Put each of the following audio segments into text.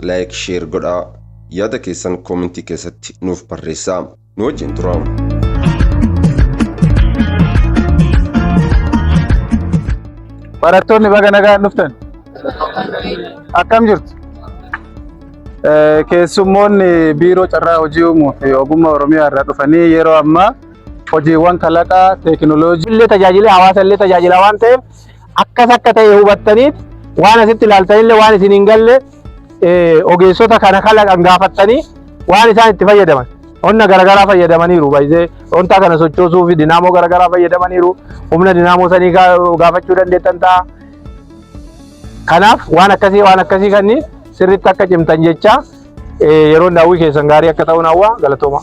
Like, share godhaa. Yaada keessan koomentii keessatti nuuf barreessaa. Nu wajjin turaa. Barattoonni baga nagaan dhuftan. Akkam jirtu? Keessummoonni biiroo carraa hojii uumuu fi ogummaa Oromiyaa irraa dhufanii yeroo ammaa hojiiwwan kalaqaa teekinooloojii illee tajaajilee hawaasa illee tajaajila waan ta'eef akkas akka ta'e hubattaniit waan asitti ilaaltanillee waan isin hin galle ogeessota kana kalaqan gaafattanii waan isaan itti fayyadaman humna garaagaraa fayyadamaniiru baay'ee wanta kana sochoosuu fi dinaamoo garaagaraa fayyadamaniiru humna dinaamoo sanii gaafachuu dandeettan ta'a. Kanaaf waan akkasii kanni sirriitti akka cimtan jecha yeroon daawwii keessan gaarii akka ta'u hawwa, galatooma.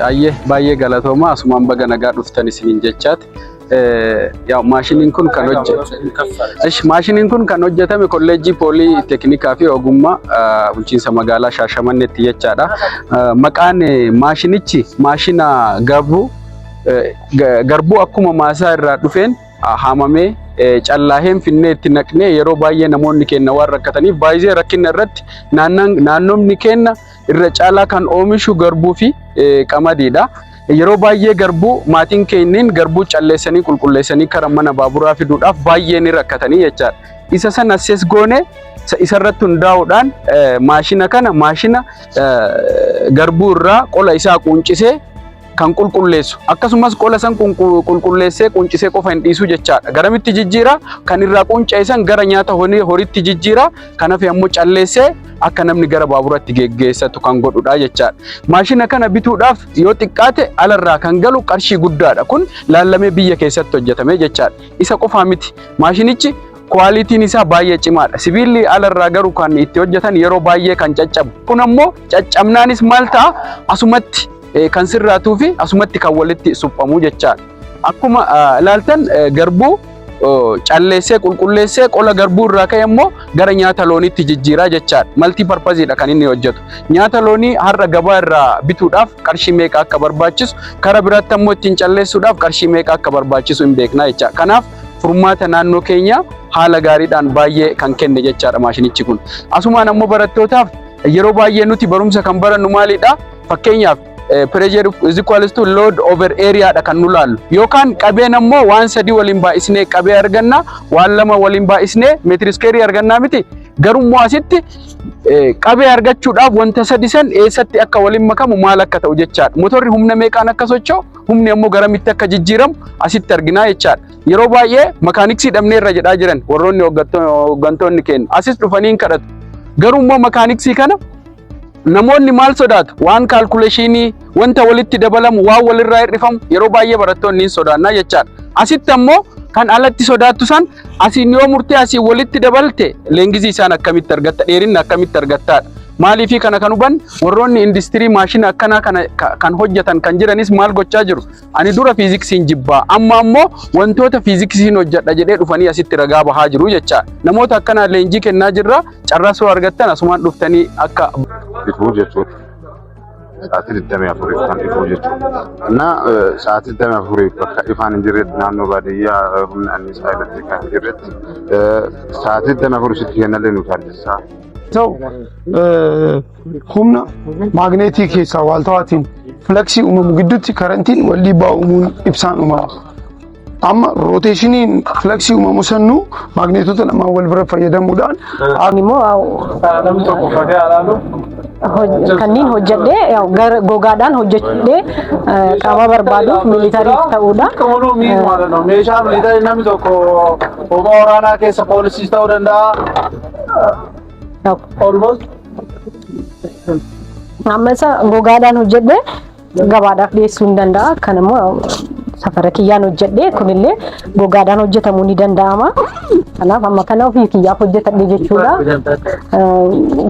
Ayyee, baay'ee galatooma. Asumaan baga nagaa dhuftan isiniin jechaati. Yaa maashiniin kun kan hojjetame maashiniin kun kan hojjetame kolleejjii poolii teeknikaa fi ogummaa bulchiinsa magaalaa Shaashamanneetti jechaadha. Maqaan maashinichi maashina garbuu akkuma maasaa irraa dhufeen haamamee callaaheen finnee itti naqnee yeroo baay'ee namoonni keenya waan rakkataniif baay'ee rakkina irratti naannoonni keenya irra caalaa kan oomishu garbuu fi qamadiidha. Yeroo baay'ee garbuu maatiin keenyeen garbuu calleessanii qulqulleessanii kara mana baaburaa fiduudhaaf baay'ee ni rakkatanii jechaadha. Isa sana assess goone isarratti hundaa'uudhaan maashina kana, maashina garbuu irraa qola isaa quncisee kan qulqulleessu, akkasumas qola san qulqulleessee quncisee qofa hin dhiisu jechaadha. Garamitti jijjiira? Kan irraa qunca'e san gara nyaata horiitti jijjiira. Kanaaf ammoo calleessee akka namni gara baaburatti geggeessatu kan godhudha jechaadha. Maashina kana bituudhaaf yoo xiqqaate alarraa kan galu qarshii guddaadha. Kun laallamee biyya keessatti hojjetame jechaadha. Isa qofaa miti. Maashinichi qualityn isaa baay'ee cimaadha. Sibiilli alarraa garuu kan itti hojjetan yeroo baay'ee kan caccabu. Kun ammoo caccabnaanis maal ta'a? Asumatti kan sirraatuu fi asumatti kan walitti suphamu jechaadha. Akkuma ilaaltan garbuu calleessee qulqulleessee qola garbuu irraa ka'e immoo gara nyaata looniitti jijjiiraa jechaadha. Multi purposeiidha kan inni hojjetu. Nyaata loonii har'a gabaa irraa bituudhaaf qarshii meeqa akka barbaachisu, kara biraatti ammoo ittiin calleessuudhaaf qarshii meeqa akka barbaachisu hin beekna jechaadha. Kanaaf furmaata naannoo keenya haala gaariidhaan baay'ee kan kenne jechaadha maashinichi kun. Asumaan ammoo barattootaaf, yeroo baay'ee nuti barumsa kan barannu maalidha? Fakkeenyaaf, pressure is equals to load over area dha kan nu laallu. Yookaan qabeen ammoo waan sadii waliin baay'isnee qabee arganna, waan lama waliin baay'isnee meetiri squareii argannaa miti. Garuu asitti qabee argachuudhaaf wanta sadi san eessatti akka waliin makamu, maal akka ta'u jechaadha. Motorri humna meeqaan akka socho'u, humni ammoo garamitti akka jijjiiramu asitti arginaa jechaadha. Yeroo baay'ee makaaniksii dhabneerra jedhaa jiran warroonni hooggantoonni keenya. Asis dhufanii hin kadhatu. Garuu immoo makaaniksii kana namoonni maal sodaatu? Waan calculationii, wanta walitti dabalamu, waan walirraa hir'ifamu yeroo baay'ee barattoonni hin sodaannaa jechaadha. Asitti ammoo kan alatti sodaattu san asiin yoo murtee asii walitti dabalte lengthii isaan akkamitti argatta, dheerinna akkamitti argattaadha. Maaliifii kana kan huban warroonni industirii maashina akkanaa kana kan hojjetan kan jiranis maal gochaa jiru? Ani dura fiiziksiin jibbaa, amma ammoo wantoota fiiziksiin hojjedha jedhee dhufanii asitti ragaa bahaa jiru jechaadha. Namoota akkanaa leenjii kennaa jirra. Carraa soo argattan asumaan dhuftanii akka ifuu jechuudha. Sa'aatii 24 kan ifuu jechuudha. Na sa'aatii 24 bakka ifaan hin jirretti, naannoo baadiyyaa humna anniisaa elektirikaa hin jirretti, sa'aatii 24 sitti kennallee nu taasisaa. Ta'u humna maagneetii keessaa waaltawaatiin fluxii uumamu gidduutti karantiin wal dhiibbaa uumuun ibsaan uumama. Amma rotationiin fluxii uumamu sannuu maagneetota lamaan wal bira fayyadamuudhaan Kun immoo Namni tokko uffatee alaalu. Kanneen hojjedhee gara gogaadhaan hojjedhee qaama barbaaduuf militariif ta'uudha. ሙሉ የሚይዝ ማለት ነው። Meeshaa militarii namni tokko hoomaa waraanaa keessa poolisiis ta'uu danda'a. Almost Amma isa gogaadhaan hojjedhee gabaadhaaf dhiyeessuu hin danda'a. Kan immoo Safara kiyyaan hojjedhe kunillee gogaadhaan hojjetamuu ni danda'ama. Kanaaf amma kana ofii kiyyaaf hojjetadhe jechuudha.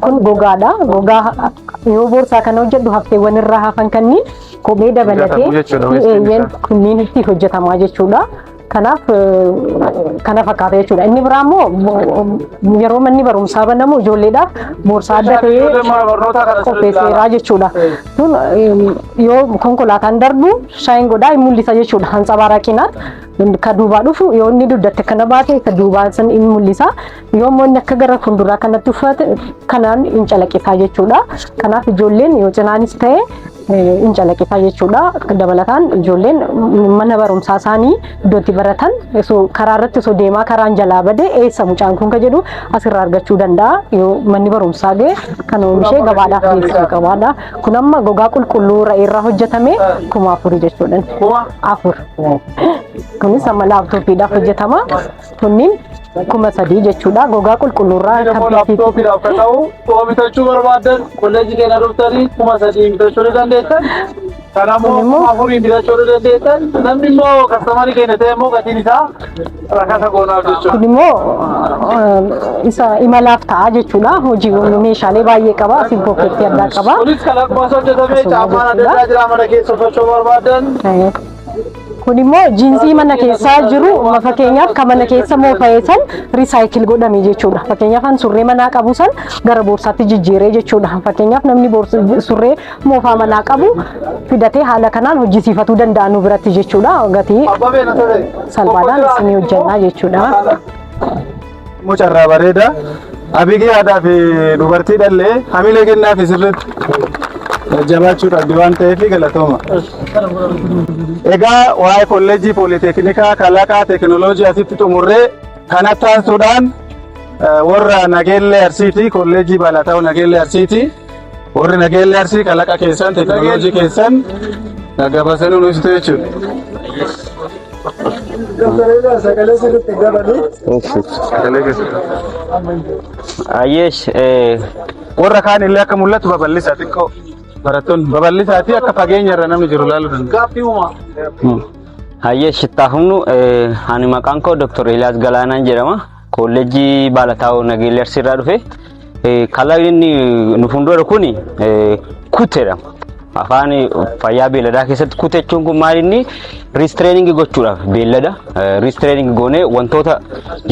Kun gogaadha. Gogaa yoo boorsaa kana hojjedhu hafteewwan irraa hafan kanneen kophee dabalatee jechuudha, waste eeyyeen kunniin itti hojjetamaa jechuudha. Kanaaf kana fakkaata jechuudha. Inni biraa immoo yeroo manni barumsaa banamu ijoolleedhaaf boorsaa adda ta'ee qopheesseeraa jechuudha. Kun yoo konkolaataan darbu shine godhaa hin mul'isa jechuudha. Hantsabaaraa qinaat ka duubaa dhufu yoo inni dugdatti akkana baate ka duubaa san hin mul'isa. Yoo immoo inni akka gara fuulduraa kanatti uffate kanaan hin calaqqisa jechuudha. Kanaaf ijoolleen yoo cinaanis ta'e hin calaqqisa jechuudha. Dabalataan ijoolleen mana barumsaa isaanii iddoo itti baratan osoo karaa irratti osoo deemaa karaan jalaa bade eessa mucaan kun ka jedhu asirraa argachuu danda'a. Yoo manni barumsaa ga'e kan oomishee gabaadhaaf dhiyeessuu qabaadha. Kun amma gogaa qulqulluu re'eerraa hojjetame 4000 jechuudha. 4. Kunis amma laaptooppiidhaaf hojjetama. Kunniin 3000 jechuudha. Gogaa qulqulluurraa Inni immoo kan laaptooppiidhaaf kan ta'u yoo bitachuu barbaaddan kolleejjii keenya dhuftanii 3000 bitachuu ni dandeessan. Kana immoo Kun immoo 4000 bitachuu ni dandeessan. Namni immoo customerii keenya ta'e immoo gatiin isaa rakasa goonaaf jechuudha. Kun immoo isa imalaaf ta'a jechuudha. Hojii meeshaalee baay'ee qaba. Asiin pocketii addaa qaba. Kunis kan akkuma hojjetame Akkasuma caammaan adda jechuudha. addaa jira mana keessa uffachuu barbaaddan. Kun immoo jiinsii mana keessaa jiru fakkeenyaaf kan mana keessa moofa'e san recycle godhame jechuudha. Fakkeenyaaf an surree manaa qabu san gara boorsaatti jijjiiree jechuudha. Fakkeenyaaf namni surree moofaa manaa qabu fidatee haala kanaan hojjisiifatuu danda'a nu biratti jechuudha. Gatii Abbabee na ta'e. salphaadhaan isinii hojjannaa jechuudha. Mucarraa bareeda. Abigee aadaa fi dubartii dhallee hamilee kennaaf sirriitti jabaachuu qabdi waan ta'eef galatooma. Egaa waa'ee kolleejjii pooliteeknikaa kalaqaa teekinooloojii asitti xumurree kanatti aansuudhaan warra Nageellee Arsiiti, kolleejjii Baalataa'u Nageellee Arsiiti. Warri Nageellee Arsii kalaqa keessan teekinooloojii keessan gabaasanii nu ibsitu jechuudha. Sagalee sirriitti dabalu. Sagalee keessatti. Ayyeesh, Warra kaan illee akka mul'atu babal'isaa xiqqoo. Barattoonni babal'isaa fi akka fageenya irra namni jiru ilaaluu danda'u. Ayyeesh, ittaafumnu ani maqaan koo Dr. Eeliyaas Galaanaan jedhama. Kolleejjii Baalataa'oo Nageellee Arsii irraa dhufe. Kalaqni inni nu fuuldura kuni kuteedha. Afaan fayyaa beelladaa keessatti kute jechuun kun maal inni restraining gochuudhaaf beellada restraining goonee wantoota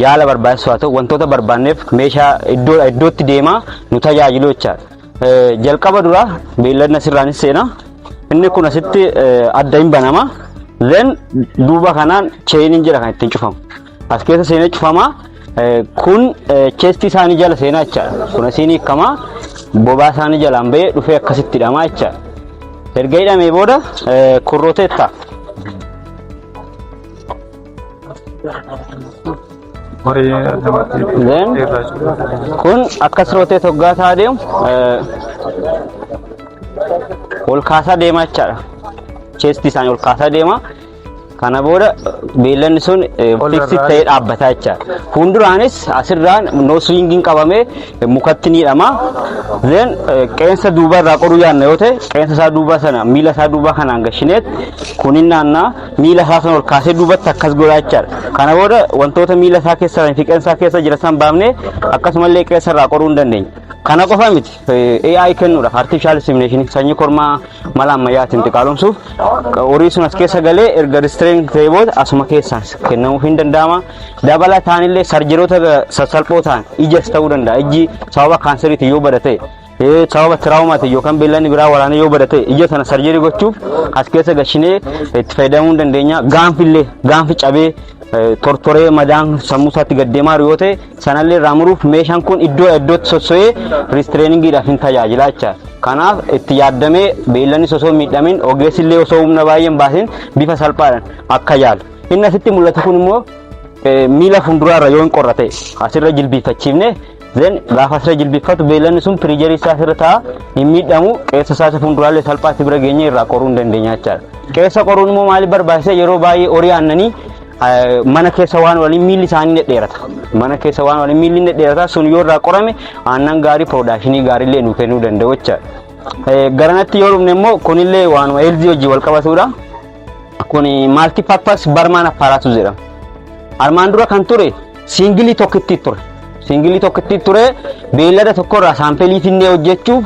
yaala barbaachisu haa ta'u wantoota barbaanneef meeshaa iddoo iddootti deemaa nu tajaajilu jechaadha. Jalqaba dura beelladni asirraanis seena. Inni kun asitti adda hin banama. Then duuba kanaan chainiin jira kan ittiin cufamu. As keessa seenee cufama. Kun chestii isaanii jala seenaa jechaadha. Kun asiin hiikama. Bobaa isaanii jalaan bahee dhufee akkasitti hidhamaa jechaadha. Erga hidhamee booda kurrooteetta. Then kun akkas rotate hoggaa ta'aa deemu ol kaasaa deemaa jechaadha. Chestii isaanii ol kaasaa deema. Kana booda beelladni sun fixed ta'ee dhaabbata jechaadha. Fuulduraanis asirraan nose ringiin qabamee mukatti ni hidhama. Then qeensa duuba irraa qoruu yaadna yoo ta'e qeensa isaa duuba sana miila isaa duuba kanaan gashineet kunin naannaa miila isaa sana ol kaasee duubatti akkas godhaa jechaadha. Kana booda wantoota miila isaa keessa fi qeensa isaa keessa jira san baafnee akkasumallee qeensa irraa qoruu hin dandeenya. Kana qofa miti, AI kennuudhaaf, artificial insemination, sanyii kormaa mala ammayyaatiin xiqaalomsuuf horii sun as keessa galee erga restrain ta'ee booda asuma keessaan kennamuuf hin danda'ama. Dabalataan illee surgeryoota sassalphoo ta'an ijas ta'uu danda'a. Ijji sababa kaanseriitiin yoo bada ta'e, sababa traumaatiin yookaan beelladni biraa waraanee yoo bada ta'e, ija sana surgery gochuuf as keessa gashinee itti fayyadamuu hin dandeenya. Gaanfillee gaanfi cabee tortoree madaan sammuu isaatti gaddeemaa jiru yoo ta'e sanallee irraa muruuf meeshaan kun iddoo iddootti sosso'ee restrainingiidhaaf hin tajaajila jechaadha. Kanaaf itti yaaddamee beelladni osoo miidhamin ogeessi illee osoo humna baay'ee hin baasin bifa salphaadhaan akka yaalu. Inni asitti mul'atu kun immoo miila fuulduraarra yoo hin qorra ta'e asirra jilbiiffachiifne, then gaafa asirra jilbiiffatu beelladni sun pressureii isaa asirra ta'a, hin miidhamu, qeensa isaa fuulduraallee salphaatti bira geenye irraa qoruu hin dandeenya jechaadha. Qeensa qoruun immoo maaliif barbaachisa? Yeroo baay'ee horii aannanii mana keessa waan waliin miilli isaanii dhedheerata. Mana keessa waan waliin miilli dhedheerata sun yoo irraa qorame aannan gaarii productionii gaariillee nu kennuu danda'u jechaadha. Garanatti yoo dhufne immoo kunillee waanuma healthii wajjin wal qabatudha. Kun multi-purpose Berman apparatus jedhama. Armaan dura kan ture single tokkitti ture. Single tokkitti ture, beellada tokkorraa sample finnee hojjechuuf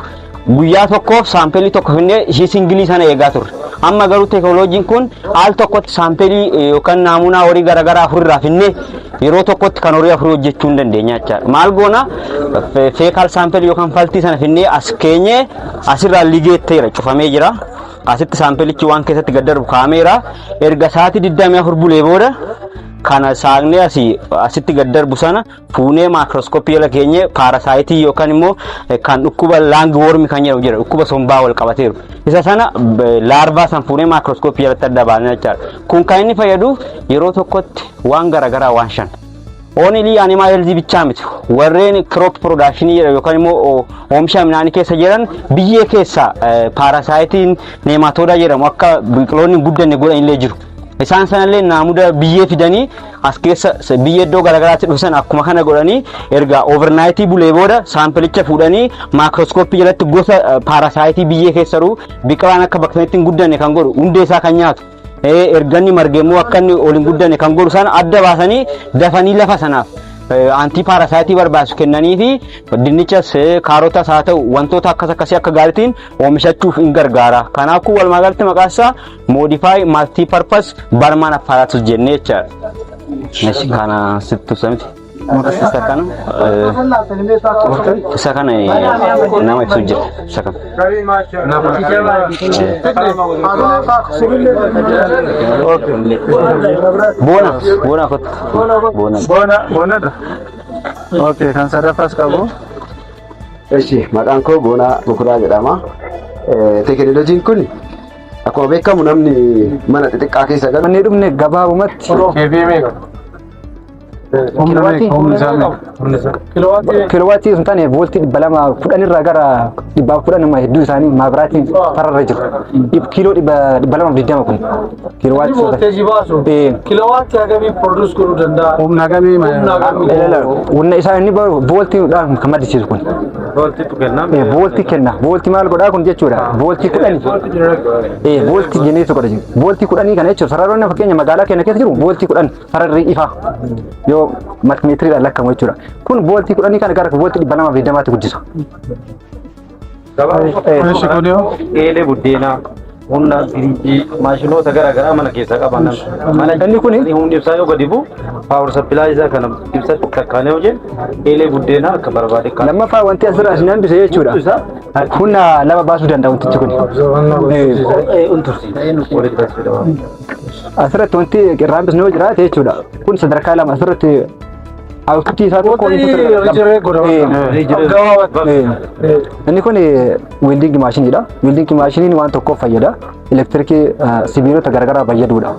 guyyaa tokkoof sample tokko finnee ishii single sana eegaa turre. Amma garuu teekinooloojiin kun al tokkotti sample yookaan naamunaa horii garaagaraa afurirraa finnee yeroo tokkotti kan horii afurii hojjechuu hin dandeenya jechaadha. Maal goona? Fecal sample yookaan faltii sana finnee as keenyee asirraa ligeetteera, cufamee jira. Asitti sampleichi waan keessatti gad darbu kaa'ameera. Erga sa'aatii 24 bulee booda kana saaqnee asii asitti gad darbu sana fuunee maayikirooskooppii jala keenyee parasite yookaan immoo kan dhukkuba lung worm kan jedhamu jira, dhukkuba sombaa wal qabateeru. Isa sana larva san fuunee maayikirooskooppii jalatti adda baasna jechaadha. Kun kan inni fayyadu yeroo tokkotti waan garaagaraa waan shan. Only animal health bichaa miti. Warreen crop production jedhan yookaan immoo oomisha midhaanii keessa jiran, biyyee keessa parasiteiin nematoda jedhamu akka biqiloonni hin guddanne godhan illee jiru. Isaan sanallee naamuda biyyee fidanii as keessa biyyee iddoo garaagaraatti dhufsan akkuma kana godhanii erga overnight bulee booda sampleicha fuudhanii maayikirooskooppii jalatti gosa parasite biyyee keessa jiru, biqilaan akka bakka sanatti hin guddanne kan godhu, hundee isaa kan nyaatu, erganni marge immoo akka inni ol hin guddanne kan godhu sana adda baasanii dafanii lafa sanaaf anti parasite barbaachisu kennanii fi dinnichas, kaarotas haa ta'u, wantoota akkas akkasii akka gaariitiin oomishachuuf hin gargaara. Kanaafuu walumaa galatti maqaan isaa modified multi-purpose Berman apparatus jennee jechaadha. Meeshaa kana sitti ibsa miti. Isa kana nama ibsu jira. Isa kana. Boona, boona kottu. Boona. Boona, boonadha. Okay, kan sadaffaas qabu. Eshi, maqaan koo Boonaa Bukuraa jedhama. Teekinooloojiin kun akkuma beekamu namni mana xixiqqaa keessa galu. Manneen dhumne gabaabumatti. KV meeqa? Humna meeqa? Humni isaa meeqa? Humni isaa. Kilowaattii sun taane, vooltii 210 irraa gara 110 nama hedduu isaanii maabiraatiin fararra jiru. Kiiloo 220 kun. Kilowaattii. Voltage baasu. Kilowaatti hagamii produce godhuu danda'a? Humna hagamii? Humna hagamii? Humna isaa inni vooltiidhaan kan maddisiisu kun. Vooltiitu kenna. Vooltii kenna. Vooltii maal godhaa kun jechuudha. Vooltii 10. Vooltii generate godha jiru. Vooltii 10 kana jechuudha. Sararoonni fakkeenya magaalaa keenya keessa jiru vooltii 10 sararri ifaa yoo maltimeetiriidhaan lakkaa'amu jechuudha. Kun vooltii 10 kana gara vooltii 220tti guddisa. Eshi, kun yoo? Eelee buddeenaa, humna firiijii, maashinoota garaa garaa mana keessaa qaban. Mana Inni kuni humni ibsaa yoo gadi bu'u, power supply isaa kana ibsatti takkaanee hojii eelee buddeenaa akka barbaade kan. Lammaffaa wanti asirraa isin hambise jechuudha. Humna lama baasuu danda'a wantichi kun. Asirratti wanti irraa hambisne yoo jiraate jechuudha. Kun sadarkaa lama asirratti outputii isaa tokko, input lama. Inni kun welding machineiidha. Welding machineiin waan tokkoof fayyada. Elektirikii sibiilota garaagaraa fayyaduudha.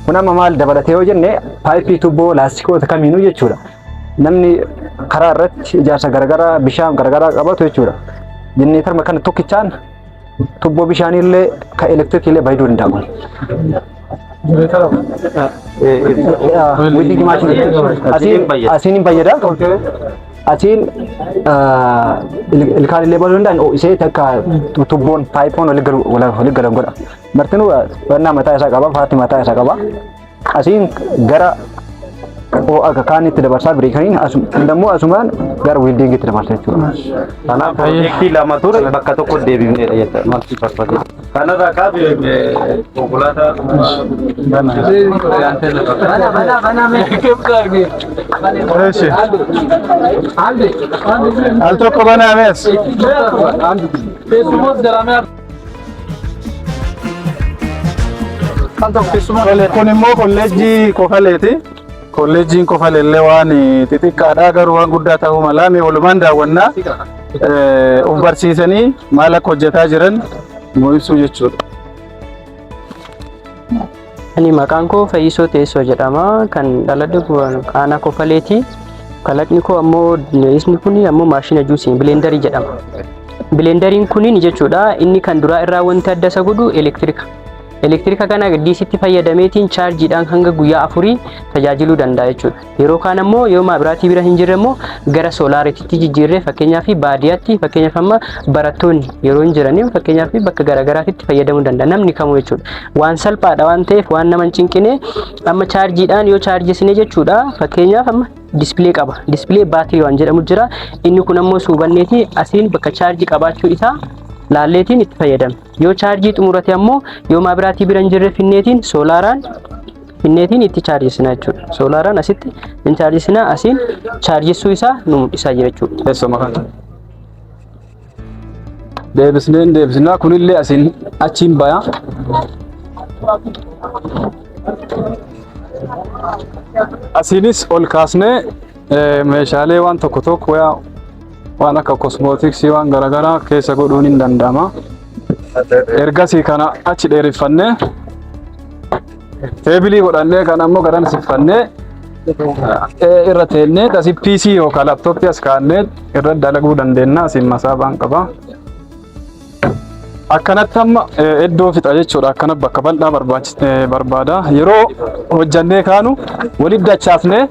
Kun amma maal dabalatee yoo jenne, pipe, tuubboo, laastikoota kamiinuu jechuudha. Namni karaa irratti ijaarsa garaagaraa, bishaan garaagaraa qabatu jechuudha. Generatorma kana tokkichaan tuubboo bishaaniillee kan elektirikii fayyaduu danda'a kun. Welding machine asiin hin fayyada. Asiin ilkaan illee baluu danda'an ho'isee takka tubboon pipeoon walii galan godha. Martinuu bannaa mataa isaa qaba, faatti mataa isaa qaba. Asiin gara ho'a kaanitti dabarsaa, breakeriin immoo asumaan gara weldingitti dabarsa jechuudha. Kanaaf piroojeektii lama ture bakka tokko deebifneedha jechuudha. Multi purpose. Kanarraa kaafee konkolaataa. Eshi. Al tokko banaames. Tole, kun immoo kolleejjii Kofaleeti. Kolleejjiin Kofaleellee waan xixiqqaadha, garuu waan guddaa ta'uu mala. Mee walumaan daawwannaa, of barsiisanii maal akka hojjetaa jiran nu ibsuu jechuudha. Ani maqaan koo Fayyisoo Teessoo jedhama. Kan dhaladhe aanaa Kofaleeti. Kalaqni koo ammoo isni kun ammoo maashina juusii blenderii jedhama. Blenderiin kunin jechuudha, inni kan duraa irraa wanti adda isa godhu elektirika. Elektirika kana DCtti fayyadameetiin chaarjiidhaan hanga guyyaa 4 tajaajiluu danda'a jechuudha. Yeroo kaan ammoo yoo maabiraatii bira hin jirre immoo gara soolaariitti jijjiirree, fakkeenyaaf baadiyyaatti, fakkeenyaaf amma barattoonni yeroo hin jiraniif, fakkeenyaaf bakka garaagaraatti fayyadamuu danda'a namni kamuu jechuudha. Waan salphaadha waan ta'eef, waan nama hin cinqine, amma chaarjiidhaan yoo chaarjisne jechuudha. Fakkeenyaaf amma display qaba. Display baatirii waan jedhamu jira. Inni kun ammoo suubanneeti asiin bakka chaarjii qabaachuu isaa laalleetiin itti fayyadamna. Yoo chaarjii xumurate ammoo, yoo maabiraatii bira hin jirre, finneetiin soolaaraan finneetiin itti chaarjisina jechuudha. Soolaaraan asitti hin chaarjisina, asiin chaarjissuu isaa nu mul'isaa jira jechuudha. Teessuma kana. Deebisneen deebisnaa, kunillee asiin achiin baya. Asiinis ol kaasnee meeshaalee waan tokko tokko, waan akka kosmootiksii, waan garaagaraa keessa godhuun hin danda'ama. Ergasii kana achi dheereffannee teebilii godhannee, kan ammoo garan siffannee irra teennee, asii PC yookaan laaptooppii as kaa'annee irra dalaguu dandeenya. Asiin masaabaan qaba. Akkanatti amma iddoo fixa jechuudha. Akkana bakka bal'aa barbaada. Yeroo hojjannee kaanu walitti dachaasnee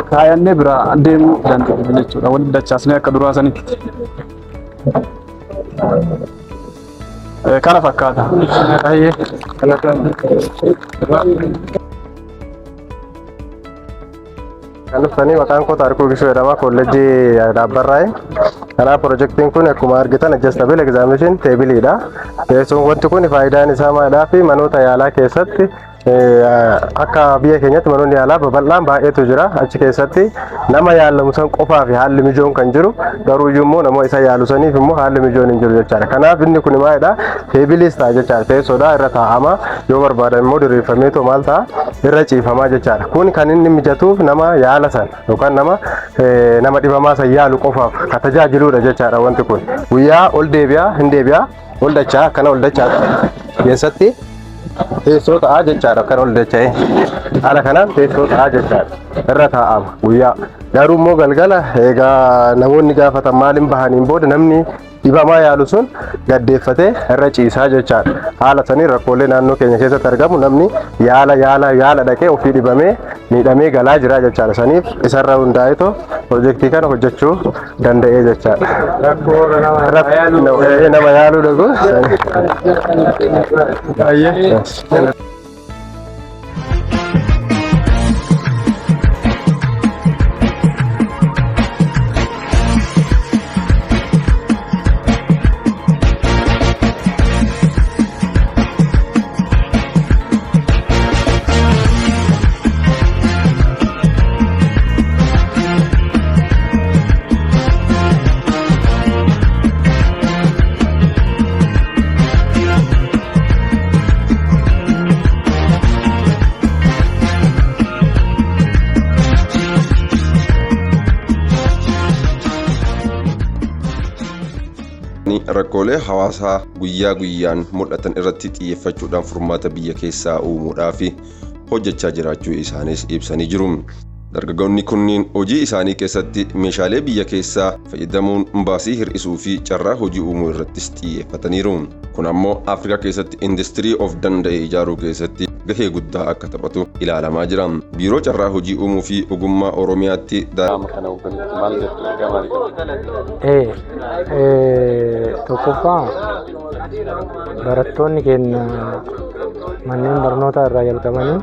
kaayannee bira deemuu dandeenya jechuudha. Walitti dachaasnee akka duraa sanitti. Kana fakkaata. Baay'ee. Kan dhuftanii, maqaan koo Taarikuu Gishoo jedhama, kolleejjii Dhaabbarraayi. Kanaaf pirojektiin kun akkuma argitan adjustable examination tableidha. Teessoon wanti kun faayidaan isaa maalidhaa fi manoota yaalaa keessatti, akka biyya keenyatti manoonni yaalaa babal'aan baay'eetu jira. Achi keessatti nama yaalamu san qofaa fi haalli mijoon kan jiru, garuu immoo nama isa yaalu saniif immoo haalli mijoon hin jiru jechaadha. Kanaaf inni kun maalidha? Teebiliis ta'a jechaadha. Teessoodha, irra taa'ama. Yoo barbaadan immoo diriirfameetoo maal ta'a, irra ciifamaa jechaadha. Kun kan inni mijatuuf nama yaala san yookaan nama dhibamaa san yaalu qofaaf kan tajaajiludha jechaadha wanti kun. Guyyaa ol deebi'aa hin deebi'aa, ol dachaa, akkana ol dachaa keessatti teessoo ta'a jechaadha, akkana ol dacha'ee. Haala kanaan teessoo ta'a jechaadha. Irra taa'ama guyyaa. Garuu immoo galgala egaa namoonni gaafatan maaliin bahaniin booda, namni dhibamaa yaalu sun gaddeeffatee irra ciisaa jechaadha. Haala saniin rakkoolee naannoo keenya keessatti argamu, namni yaala yaala yaala dhaqee ofii dhibamee miidhamee galaa jira jechaadha. Saniif isarra hundaa'eetoo pirojektii kana hojjechuu danda'ee jechaadha. Rakkoo nama yaaluu dhaqu. Baay'ee. Rakkoolee hawaasaa guyyaa guyyaan mul'atan irratti xiyyeeffachuudhaan furmaata biyya keessaa uumuudhaaf hojjechaa jiraachuu isaanis ibsanii jiru. Dargaggoonni kunniin hojii isaanii keessatti meeshaalee biyya keessaa fayyadamuun baasii hir'isuu fi carraa hojii uumuu irrattis xiyyeeffataniiru. Kun ammoo Afrikaa keessatti industirii of danda'e ijaaruu keessatti gahee guddaa akka taphatu ilaalamaa jira. Biiroo Carraa Hojii Uumuu fi Ogummaa Oromiyaatti Maal jettu, ergaa maalii qabdu? Tokkoffaa, barattoonni keenya manneen barnootaa irraa jalqabanii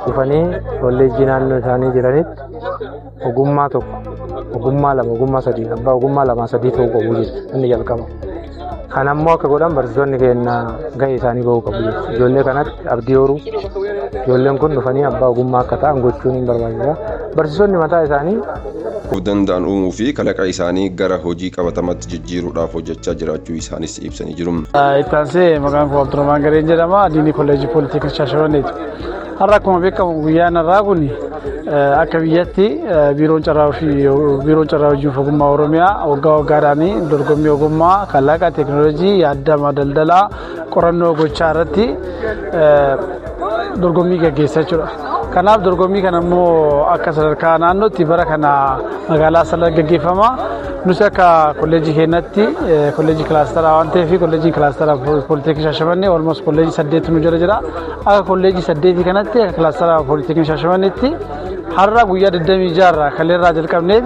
dhufanii kolleejjii naannoo isaanii jiranitti ogummaa tokko, ogummaa lama, ogummaa sadii, abbaa ogummaa lamaa sadii ta'uu qabu jechuudha inni jalqaba. Kan ammoo akka godhan barsiisonni keenya gahee isaanii bahuu qabu jechuudha. Ijoollee kanatti abdii horuu, ijoolleen kun dhufanii abbaa ogummaa akka ta'an gochuun hin barbaachisa. Barsiisonni mataa isaanii of danda'an uumuu fi kalaqa isaanii gara hojii qabatamatti jijjiiruudhaaf hojjechaa jiraachuu isaanis ibsanii jiru. Itti aansee maqaan koo Abdurrahmaan Gareen jedhama. Diinii Kolleejjii Pooliteeknik Shaashamanneeti. Har'a akkuma beekamu guyyaan har'aa kun akka biyyatti biiroon carraa hojii fi ogummaa Oromiyaa waggaa waggaadhaan dorgommii ogummaa, kalaqa, teekinooloojii, yaadama daldalaa, qorannoo gochaa irratti dorgommii gaggeessa jechuudha. Kanaaf dorgommii kana immoo akka sadarkaa naannootti bara kana magaalaa Asallaatti gaggeeffama. Nus akka kolleejjii keenyatti, kolleejjii kilaasteraa waan ta'eef, kolleejjiin kilaasteraa Pooliteeknikii Shaashamannee almost kolleejjii saddeet nu jala jira. Akka kolleejjii saddeetii kanatti, akka kilaasteraa Pooliteeknikii Shaashamanneetti, har'a guyyaa 26 irraa, kaleerraa jalqabnee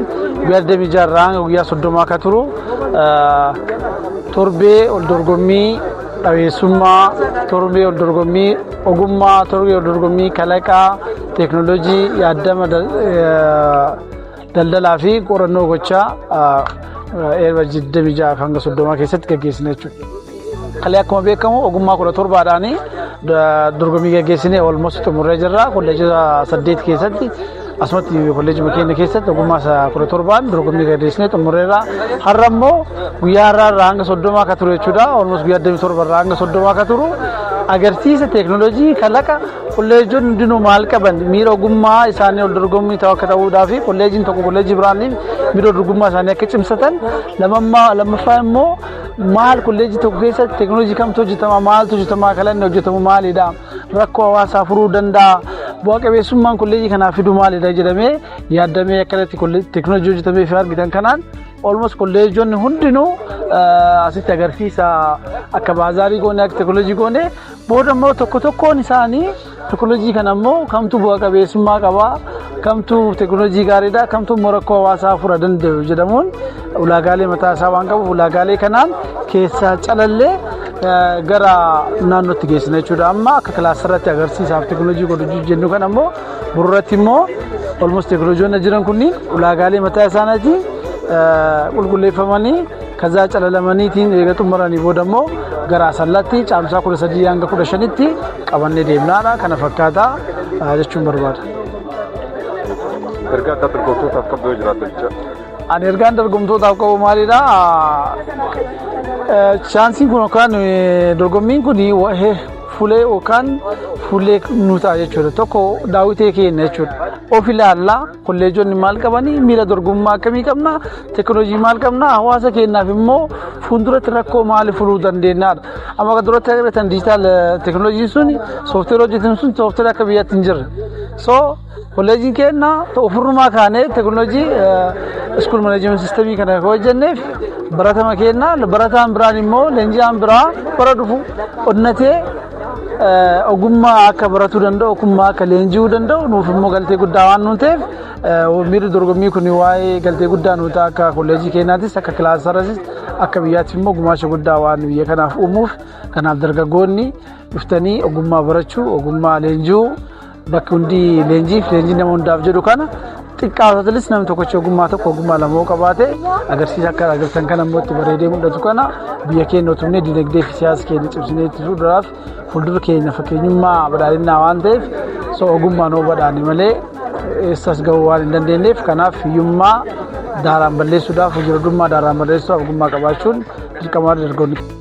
guyyaa 26 irraa hanga guyyaa 30 akka turu, torbee ol dorgommii dhabeessummaa, torbee ol dorgommii ogummaa, torbee ol dorgommii kalaqaa, teeknooloojii, yaaddama daldalaa fi qorannoo gochaa eebba 26 hanga 30 keessatti gaggeessina jechuudha. Kalee akkuma beekamu ogummaa 17dhaan dorgommii gaggeessine almost xumurree jirra. Kolleejjota saddeet keessatti, asumatti kolleejjii keenya keessatti ogummaa 17n dorgommii gaggeessine xumurreerra. Har'a immoo guyyaa har'aa irraa hanga 30 akka turu jechuudha. Almost guyyaa 27 irraa hanga 30 akka turu agarsiisa teeknooloojii kalaqa kolleejjonni hundinuu maal qaban, miira ogummaa isaanii ol dorgommii ta'u akka ta'uudhaa fi kolleejjiin tokko kolleejjii biraaniif miira dorgommaa isaanii akka cimsatan, lammaffaa immoo maal kolleejjii tokko keessatti teeknooloojii kamtu hojjetama, maaltu hojjetama, kalanni hojjetamu maalidha, rakkoo hawaasaa furuu danda'a, bu'aa qabeessummaan kolleejjii kanaa fidu maalidha jedhamee yaaddamee akkanatti teeknooloojii hojjetamee fi argitan kanaan almost kolleejjonni hundinuu asitti agarsiisa akka baazaarii goone, akka teeknooloojii goone booda immoo tokko tokkoon isaanii teeknooloojii kana immoo kamtu bu'aa qabeessummaa qaba, kamtu teeknooloojii gaariidha, kamtu immoo rakkoo hawaasaa fura danda'u jedhamuun ulaagaalee mataa isaa waan qabuuf, ulaagaalee kanaan keessaa calallee gara naannootti geessina jechuudha. Amma akka kilaasirratti agarsiisaaf teeknooloojii godhu jennu kana immoo burratti immoo almost teeknooloojiiwwan jiran kunniin ulaagaalee mataa isaaniitiin qulqulleeffamanii, kazaa calalamaniitiin eega xumuranii booda immoo gara Asallaatti Caamsaa 13 hanga 15tti qabannee deemnaadha. Kana fakkaataa jechuun barbaada. Ergaa addaa dorgomtootaaf qabdu yoo jiraate jecha. Ani ergaan dorgomtootaaf qabu maalidha? Chaansiin kun yookaan dorgommiin kun fulee yookaan fuullee nu ta'a jechuudha. Tokko daawwitee keenya jechuudha. Of ilaallaa, kolleejonni maal qabanii, miira dorgommaa akkamii qabna, teekinooloojii maal qabna, hawaasa keenyaaf immoo fuulduratti rakkoo maali furuu dandeenyaadha. Amma akka duratti agartan digital teekinooloojiin sun, sooftiweerii hojjetan sun, sooftiweerii akka biyyaatti hin jirre. So kolleejiin keenya ofirrumaa kaanee teekinooloojii school management systemii kana hojjenneef baratama keenya, barataan biraan immoo leenji'aan biraa bara dhufu onnatee ogummaa akka baratuu danda'u, ogummaa akka leenji'uu danda'u nuuf immoo galtee guddaa waan nuun ta'eef, miirri dorgommii kun waa'ee galtee guddaa nuu ta'a. Akka kolleejii keenyaattis, akka kilaasarrasis, akka biyyaatti immoo gumaacha guddaa waan biyya kanaaf uumuuf, kanaaf dargaggoonni dhuftanii ogummaa barachuu, ogummaa leenji'uu, bakki hundi leenjiif leenjii nama hundaaf jedhu kana xiqqaatatis namni tokkochi ogummaa tokko, ogummaa lama qabaate, agarsiisa akka agartan kana immoo itti bareedee mul'atu kana biyya keenya utumnee dinagdee fi siyaasa keenya cimsinee itti fuulduraaf fuuldura keenya fakkeenyummaa badhaadhinaa waan ta'eef, so ogummaa nuu badhaane malee eessas gahuu waan hin dandeenyeef, kanaaf hiyyummaa daaraan balleessuudhaaf, hojii daaraan balleessuudhaaf ogummaa qabaachuun dirqama dargaggoonni.